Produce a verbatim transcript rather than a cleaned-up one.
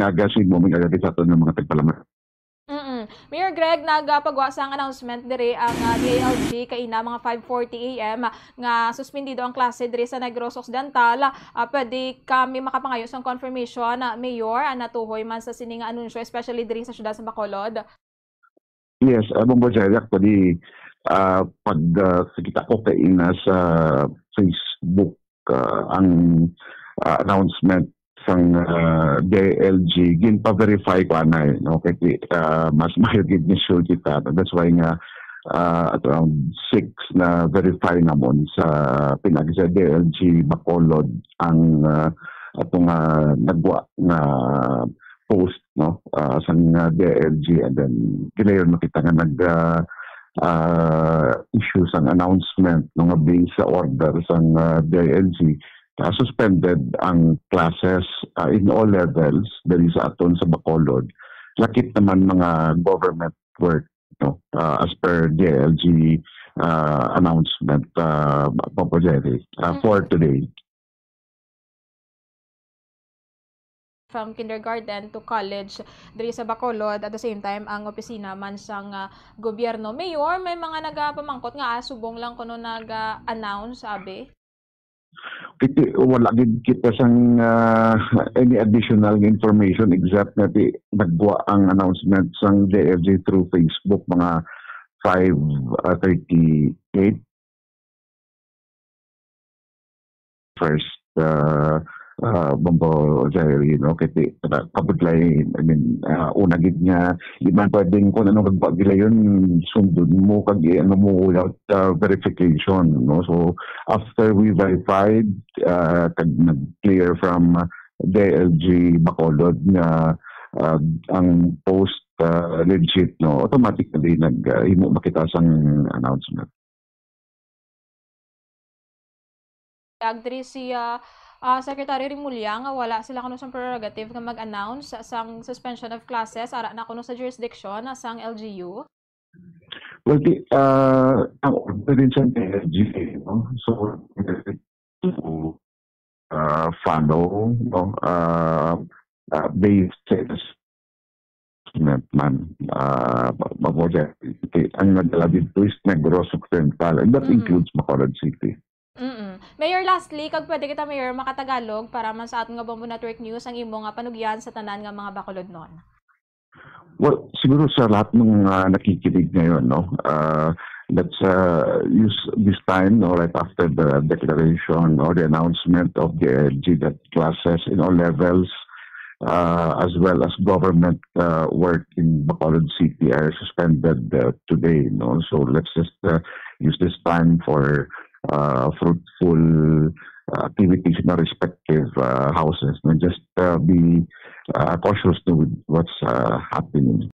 Aga, si Moming Aga, sa aton nga mga tagpalaman. Mm. Mayor Greg, nagapagwa sang announcement diri ang, ah, D I L G kaina mga five forty A M nga suspendido ang klase diri sa Negros Occidental. Ah, pwede kami makapangayo sang confirmation, ah, Mayor, ah, natuhoy man sa sini nga anunsyo, especially diri sa siyudad sa Bacolod? Yes, ah, Bombo Jerry, actually, ah, pag, ah, kita ko kaina sa Facebook, ah, ang, ah, announcement sang, ah, D I L G, ginpa-verify ko anay, no? Kay, ah, mas maayo gid ni sure kita. That's why nga, ah, at around six na verify namon sa pinagi sa D I L G Bacolod ang, ah, ato nga nagwa nga post, no? Ah, sang, ah, D I L G, and then gilayon makita nga nag, ah, ah, issue sang announcement, no, nga based sa order sang, ah, D I L G, ah, suspended ang classes, ah, in all levels diri sa aton sa Bacolod. Lakip naman mga government work, no, ah, as per D I L G, ah, announcement, ah, Bombo Jerry, ah, for Mm. today. From kindergarten to college diri sa Bacolod, at the same time ang opisina man sang, ah, gobyerno. Mayor, may mga nagapamangkot nga, ah, subong lang kuno nag-announce, abi? Kiti, wala gid kita sang, ah, any additional information except nga ti nagwa ang announcement sang D I L G through Facebook mga five, ah, thirty-eight. First, ah, ah, Bombo Jerry, no? Kay ti-, na-, kabudlay, I mean, ah, una gid nga, di man pwedeng kung ano gagwa gilayon, sundon mo kag i-, ano mo without, ah, verification, no? So, after we verified, ah, kag nag-clear from, ah, D I L G Bacolod nga, ah, ang post, ah, legit, no? Automatically nag, ah, himo makita sang announcement. Agdri si, ah, ah, Secretary Remulla nga wala sila kuno sang prerogative nga mag-announce sang suspension of classes ara na kuno sa jurisdiction sang L G U. Well, di, ah, ang order din sa L G U, no? So, to, ah, follow, no? Ah, ah, based sa man, ah, ma-, ma-, ang nadala dito is Negros Occidental, and that Mm. includes Bacolod City. Mm. Mayor, lastly, kag pwede kita, Mayor, makatagalog para man sa aton nga Bombo Network News ang imo nga panugyan sa tanan nga mga Bacolodnon. Well, siguro sa lahat ng, ah, nakikinig ngayon, no, ah, let's, ah, use this time, no, right after the declaration or the announcement of the L G that classes in all levels, ah, as well as government, ah, work in Bacolod City are suspended, uh, today, no? So let's just, uh, use this time for, uh, fruitful, uh, activities in our respective, uh, houses. No? Just, uh, be, uh, cautious to with what's, uh, happening.